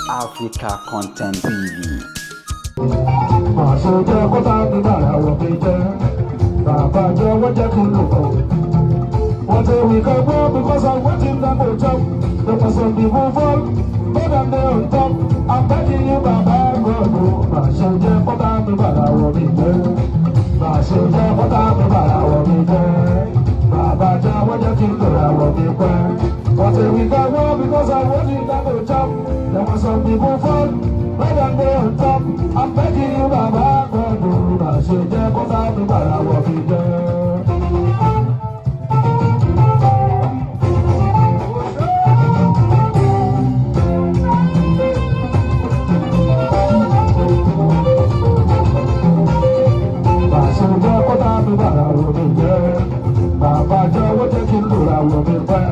Africa Content TV. Màṣẹ jẹ́ kọ́tà mi bàrà wọ̀ mi jẹ́. Bàbá jẹ́ wọ́n jẹ́ kí n lò kọ́. Wọ́n ti wí kan gbọ́ because I'm waiting them go chop. The person be move on, but I'm there on top. I'm begging you, Baba God o. Màṣẹ jẹ́ kọ́tà mi bàrà wọ̀ mi jẹ́. Màṣẹ jẹ́ kọ́tà mi bàrà wọ̀ mi jẹ́. Bàbá jẹ́ wọ́n jẹ́ kí n lò rà mi pẹ́. Wọ́n ti wí kan gbọ́ because I'm waiting them go chop. The person be move on, but I'm there on top. I'm begging you, Baba God o. Màṣẹ jẹ́ kọ́tà mi bàrà wọ̀ mi jẹ́. Màṣẹ jẹ́ kọ́tà mi bàrà wọ̀ mi jẹ́. Bàbá jẹ́ owó jẹ́ kí n lòrà wọ̀ mi pẹ́.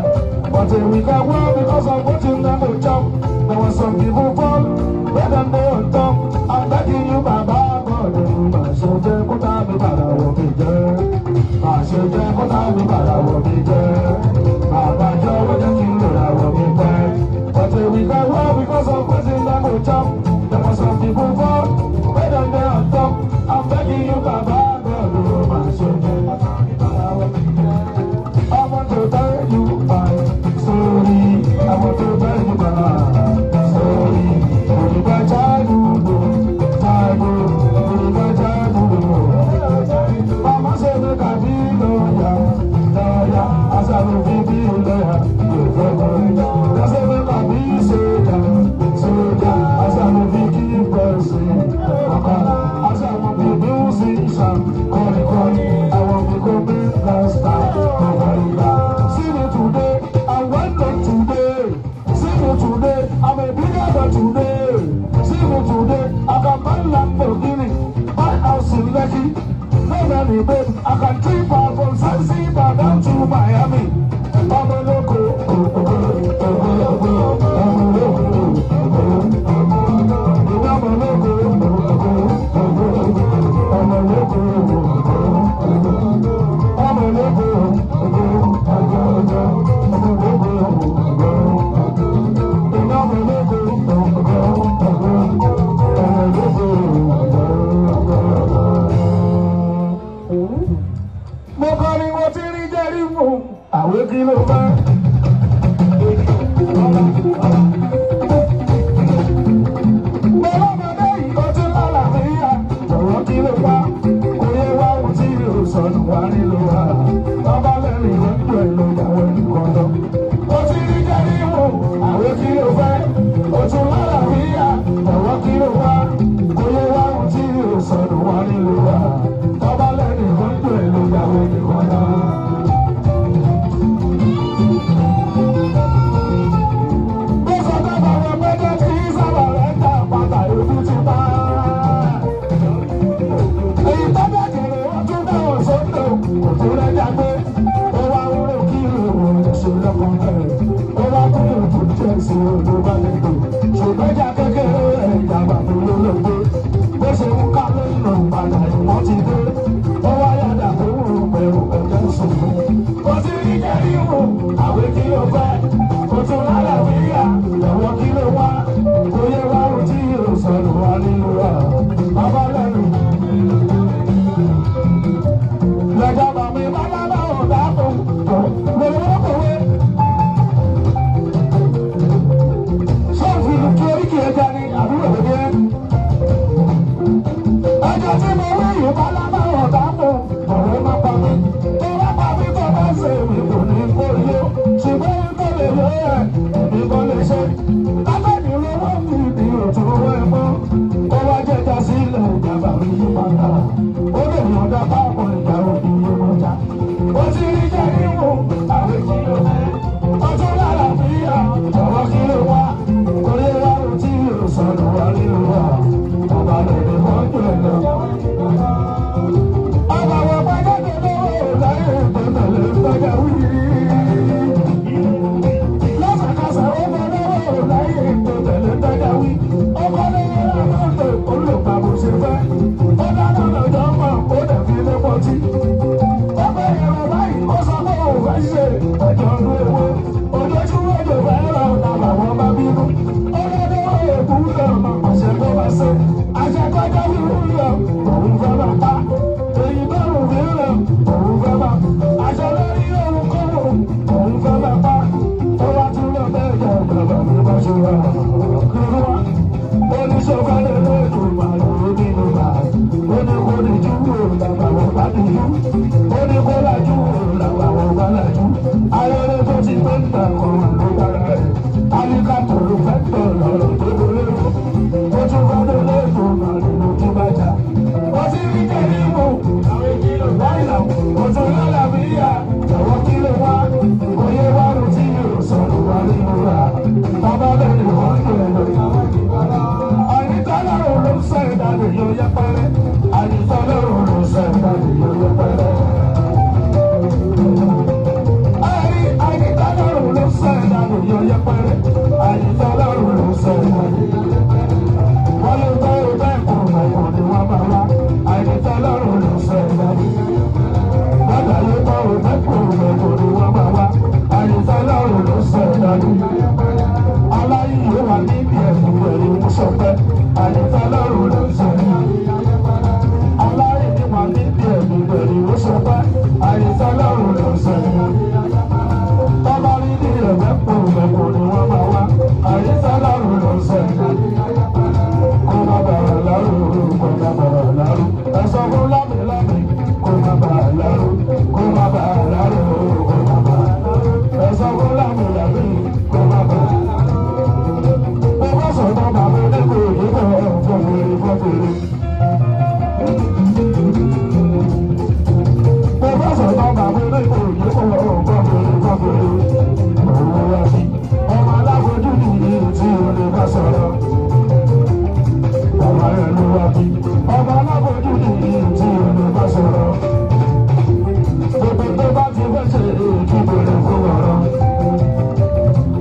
But we got war because of wetin dem go chop. There were some people fall, but dem dey on top. I'm begging you, Baba God, màṣẹ jẹ́ kọ́tà mi bàrà wọ̀ mi jẹ́. Màṣẹ jẹ́ kọ́tà mi bàrà wọ̀ mi jẹ́. Bàbá jẹ́ owó jẹ́ kí n lòrà wọ̀ mi pẹ́. But we got war because of wetin dem go chop. There were some people fall, but dem dey on top. I'm begging you, Baba God, màṣẹ jẹ́ kọ́tà mi bàrà wọ̀ mi jẹ́. I want to tell you my story. I want to tell you my story. Story my childhood, childhood, story my childhood. Mama say make I be lawyer, lawyer. As I no fit be lawyer, you go. They say make I be soldier, soldier. As I no fit keep person, waka. As I wan be musician, kọrin kọrin. I wan become a star, kọrin. See me today, I want them today. See me today, I'm a bigger than today. See me today, I can buy Lamborghini, buy house in Lekki. No money, babe, I can trip out from Zanzibar down to Miami. I'm a loco, oh, oh, oh, oh, oh, I'm a loco, oh, oh, I'm a loco, oh, oh, oh, I'm a loco, oh, oh, I'm a loco, oh, oh, I'm a loco, oh, I'm a loco, oh, oh, I'm a loco, oh. Mo kọrin mo ti rí jẹ́rí mú àwé kí ló fẹ́. Mo lọ́mọdé yìí ó ti lálàáfíà, jọ̀wọ́ kí ló wá? Kò yẹ wá ohun tí yóò sọnù wá nílò wa. Ọba lẹ́rìn ló ń pè ló yàwó nìkan lọ. Ó ti rí jẹ́rí mú àwé kí ló fẹ́. Ó tún lálàáfíà, jọ̀wọ́ kí ló wá? Kò yẹ wá ohun tí yóò sọnù wá nílò wa. Ọba lẹ́rìn ló ń pè ló yàwó nìkan lọ. Bó sọ dábàá wọn pé jẹ́ kí sábà rẹ̀ ń ta pàtà ojú ti pa. Èyí tó bá jèrè wọ́n tún dáhùn sódò, kò tún rẹ́jà gbé. Ó wá ń rò kí ìròyìn ṣe lọ́kàn rẹ̀. Ó wá kúrò tó jẹ́ sí odò bá lè dò. Ṣùgbọ́n ìjà kékeré ẹ̀yà bàbá olólùgbé. Bó ṣe ń ká lónà padà ìwọ́n ti dé. Ó wá yàdà tó wù ú pẹ̀lú ẹ̀jẹ̀ sùn. Ó ti rí jẹ́rí wò, àwẹ̀ kí ló fẹ́? Kò tún lálàáfíà, ìyàwó kí ló wá? Kò yẹ wá ohun tí yóò sọnù wá nínú wa. Bàbá lẹ́nu. Lọ́jọ́ bá mi bá lábá ọ̀dà kò lọ́wọ́ kòwé. Sọ́ọ̀fù Oníṣòwò lè lóògùn màlúù nínú bá. Ó ní kó ní jú làwọn bá ní jú. Ó ní kó lajú làwọn bá lajú. Ayẹyẹ tó ti pé ń tà kan ló dára rẹ̀. Alíkà tó ló fẹ́ tọ̀ lọ́rọ̀ tó lórí. Ó tún fẹ́ lé lóògùn màlúù tó bá jà. Ó ti rí jẹ́ nímú. Àwọn ìkìlọ̀ láìlà. Ó tún lálàbíyà. Jọ̀wọ́ kí ló wá? Oyè wá ló ti yóò sọ̀rọ̀ wá nínú ra. Bàbá bẹ̀rẹ̀ wọ́n ń lò lórí. Àyíntọ́lọ́run ló ń sọ ìdálẹ̀ yóò yẹpẹrẹ. Àyíntọ́lọ́run ló ń sọ ìdálẹ̀ yóò yẹpẹrẹ. Àyíntọ́lọ́run ló ń sọ ìdálẹ̀ yóò yẹpẹrẹ. Àyíntọ́lọ́run ló ń sọ ìdálẹ̀ yóò yẹpẹrẹ. Wọ́n lè bá ẹgbẹ́ ìkùnà ìkùn ni wọ́n bá wá. Àyíntọ́lọ́run ló ń sọ ìdálẹ̀ yóò yẹpẹrẹ. Bàbá yóò bá ẹgbẹ́ ìkùnà ìkùn ni wọ́n bá wá. Àyíntọ́lọ́run ló ń sọ ìdálẹ̀ yóò yẹpẹrẹ. Aláyé wà níbi ẹ̀fún pẹ̀lú sọpẹ́. Àyíntọ́lọ́run ló ń sọ ìdálẹ̀ aláìní wà níbi ẹ̀mí pẹ̀lú sọpẹ́. Àyíntọ́lọ́run ló ń sọ ìdálẹ̀. Tọ́lá rí ní ẹ̀fẹ́ pòrùmẹ̀kù ni wọ́n máa wá. Àyíntọ́lọ́run ló ń sọ ìdálẹ̀. Kó má bàa lárú, kó má bàa lárú. Ẹ sọ fún lámì lámì, kó má bàa lárú, kó má bàa lárú, kó má bàa lárú. Ẹ sọ fún lámì lámì, kó má bàa lárú. Mo bá sọ̀tọ̀ bàbá onígbò yìí kọ́ fọ́fèrè fọ́fèrè. Mo bá sọ̀tọ̀ bàbá onígbò yìí kọ́ fọ́fèrè fọ́fèrè. Òun wá sí ọmọ alábojú nìyí tí o lè bá sọ̀rọ̀. Bàbá rẹ̀ ló wá bí ọmọ alábojú nìyí tí o lè bá sọ̀rọ̀. Gbogbo tó bá ti fẹ́ ṣe kí bèrè fún ọ̀rọ̀.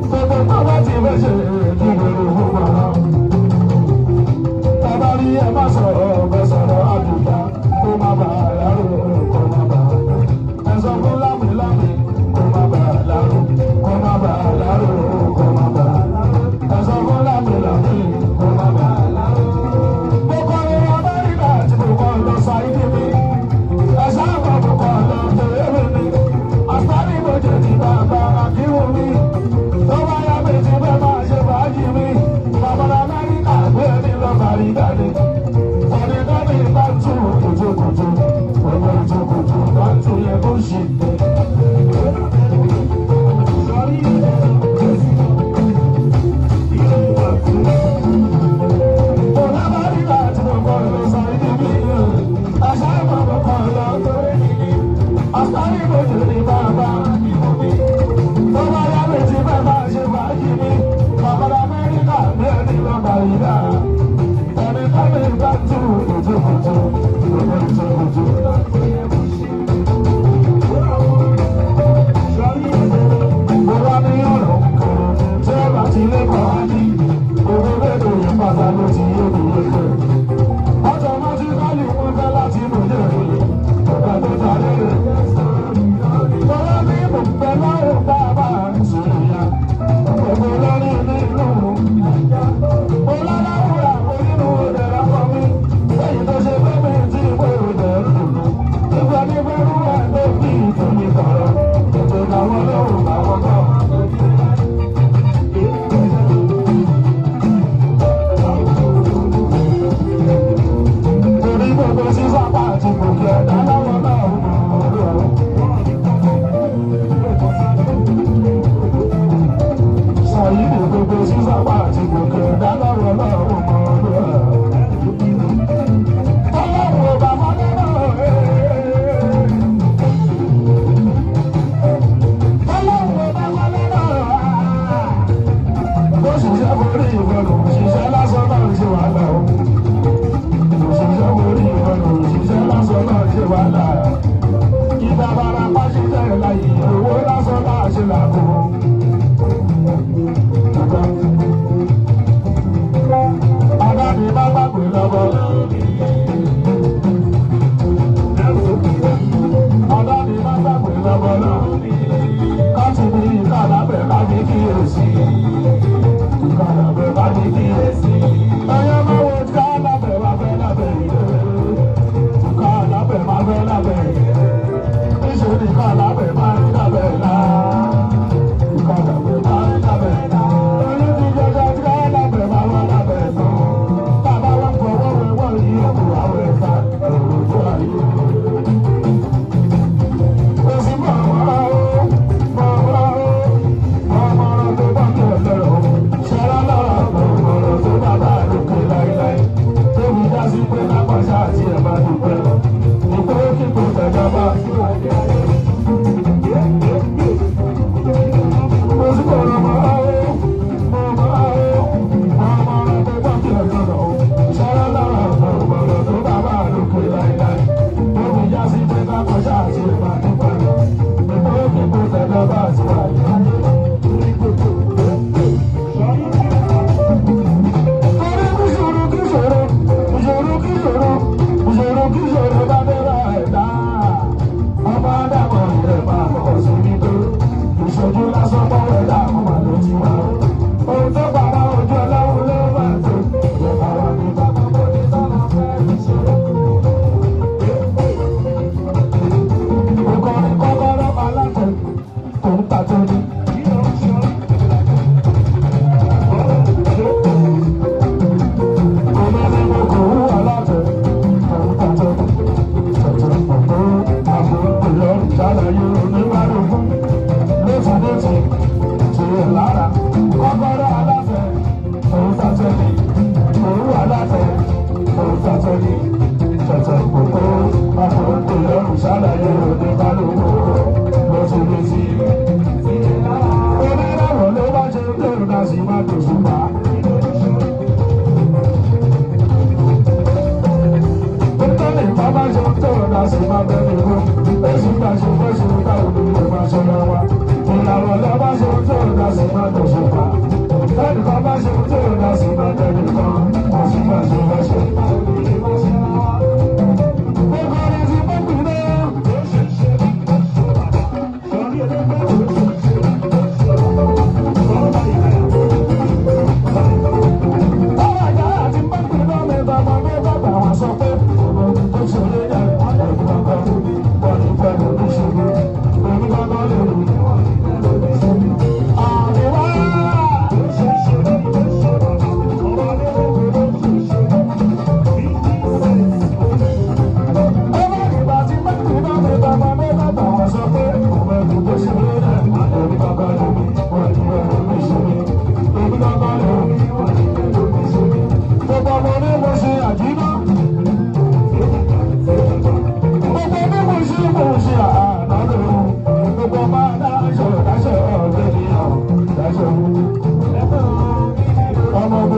Gbogbo tó bá ti fẹ́ ṣe kí bèrè fún ọ̀rọ̀. Bàbá rí ẹ má sọ̀rọ̀ ọ̀bẹ sọ̀rọ̀ àdùdá kó má bàa láró kó má bàa. Ẹ sọ fún lámì lámì kó má bàa láró kó má bàa láró kó má bàa. Ẹ sọ fún lámì lámì kó má bàa láró. Mo kọ́ ní Amẹ́ríkà tí mo kọ́ lọ sáyé mi. Ẹ sábà mo kọ́ lọ tẹ̀lé mi. Àtàrí mo jẹ̀ ti bàbá Akínwó mi. Tó bá yá mi ti fẹ́ máa ṣe fàájì mi. Bàbá Amẹ́ríkà gbé mi lọ Bàrígàdé. Fọ̀dé bá tú kùtùkùtù. Ọmọ ìtukùtù bá tú yẹ kó ṣe. Ọlábàríkà tí mo kọ́ lọ sáyé mi. Àṣà ìmọ̀ mo kọ́ lọ torí mi. Àtàrí mo jẹ̀ ní bàbá Akínwó mi. Tó bá yá mi ti fẹ́ máa ṣe fàájì mi. Bàbá Amẹ́ríkà gbé mi lọ Bàrígà. Tẹ̀mí tẹ́mi bá tú kùtùkùtù. Ọmọ ìtukùtù bá tú yẹ kó ṣe. Mo wá ní ọ̀rọ̀ kan tí ó bá ti lé kọ́ á ní. Owó mélòó yẹn pátá ló ti yé mi yéké. Automatically wọ́n fẹ́ láti mú yé mi. Ọ̀gá tó ta lérè. Tọ́lá ní mò ń bẹ lọ́rùn bàbá sùn yá. Gbogbo lórí nínú. Mo lọ́lọ́wọ́ àpò nínú òde lọ́kọ̀ mi. Lẹ́yìn tó ṣe fẹ́ mi tí ìwé òde ń dùn. Ìgbà ní bẹ́rù ẹ̀ ló bí ìtòmí kọ̀rọ̀. Ètò ìdáwọ́ lóhùn àwọn kan. Torí gbogbo sísápá àti gòkè ẹ̀dá láwọn náà ń mọ̀ ọ́. Sàyídì gbogbo sísápá àti gòkè ẹ̀dá láwọn náà ń mọ̀ ọ́. Ọlọ́run ò bá mọ́lẹ́ náà ẹ̀. Ọlọ́run ò bá mọ́lẹ́ náà. Bó ṣiṣẹ́ borí ìfọ̀nù, ṣiṣẹ́ lásán náà ṣe wàhálà o. Òṣìṣẹ́ borí ìfọ̀nù, ṣiṣẹ́ lásán náà ṣe wàhálà. Ìgbà barapá ṣiṣẹ́ láyé, owó lásán náà ṣe làkó. Adáni má gbàgbé lọ́wọ́. Adáni má gbàgbé lọ́wọ́ lọ́wọ́. Káàtì ní ìkàlábẹ̀ ká ní kíyèsí. Ìkàlábẹ̀ ká ní kíyèsí. Ẹyẹ máa wo kálábẹ̀ wá fẹ́ lábẹ́ ìdè. Kálábẹ̀ máa fẹ́ lábẹ́ ìdè. Níṣẹ́ ni kálábẹ̀ máa ń lábẹ́ là. Ìkàlábẹ̀ máa ń lábẹ́ là. Oyún ti jẹjẹ.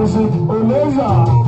Music Olóyà.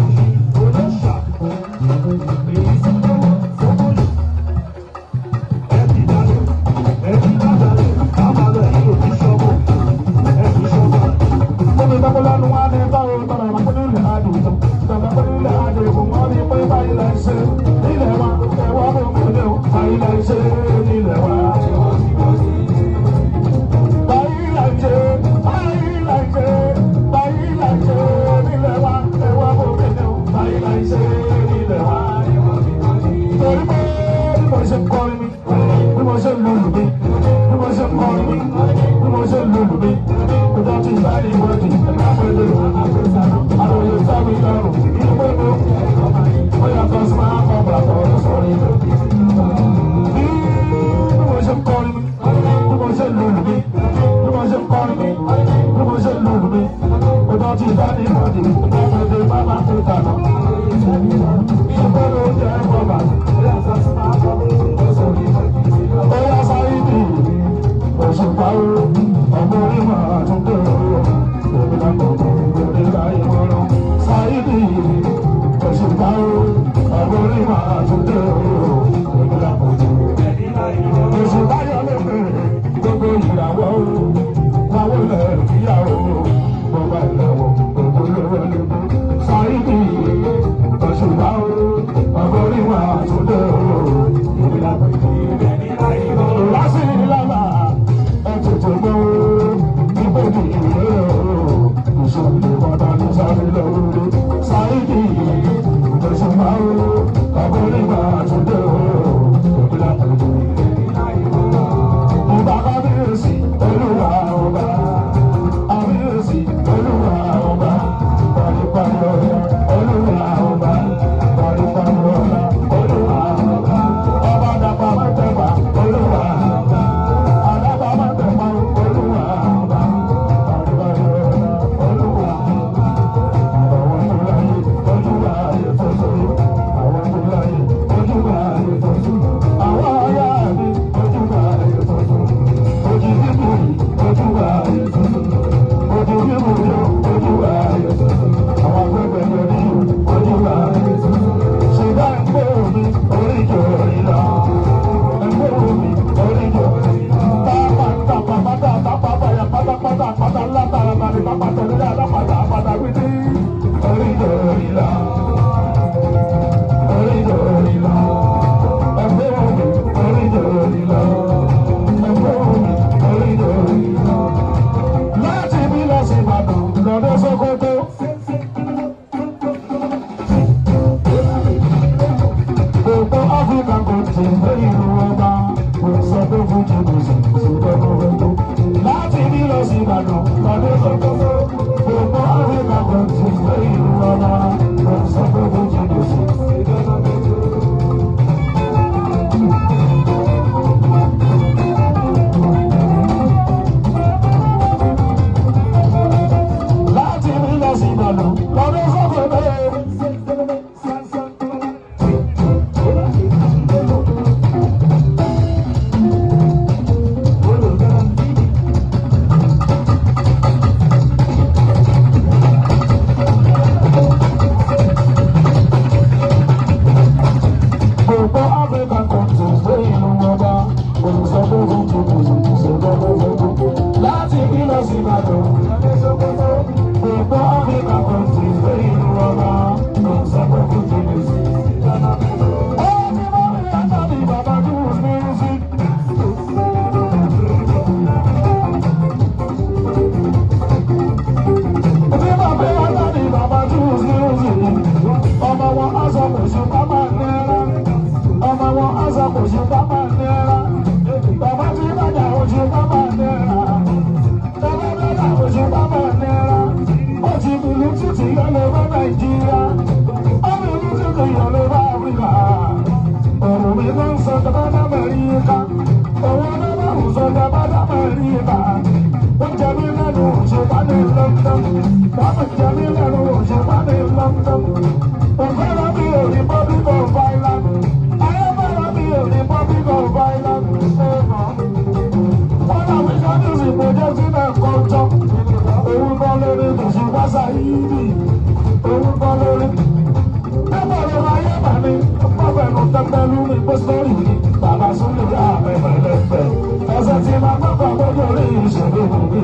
Saidi, òun kọ́ lórí. Ẹ̀fọ́ ló máa yé màmí, ọ̀pọ̀fẹ̀nu tẹ́tẹ́lú mi pé sórí mi. Bàbá Súlè yá mi pẹ̀lẹ́pẹ̀. Ẹsẹ̀ tí máa gbọ́kàn gbọ́dọ̀ rí ìṣèlú mi.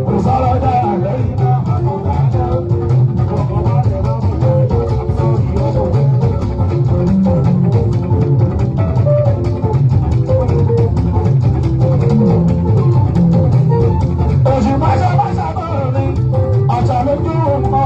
Kò sọ̀rọ̀ dá lẹ́yìn náà. Oṣù máṣá máṣá náà ni ọ̀tà lójú ọmọ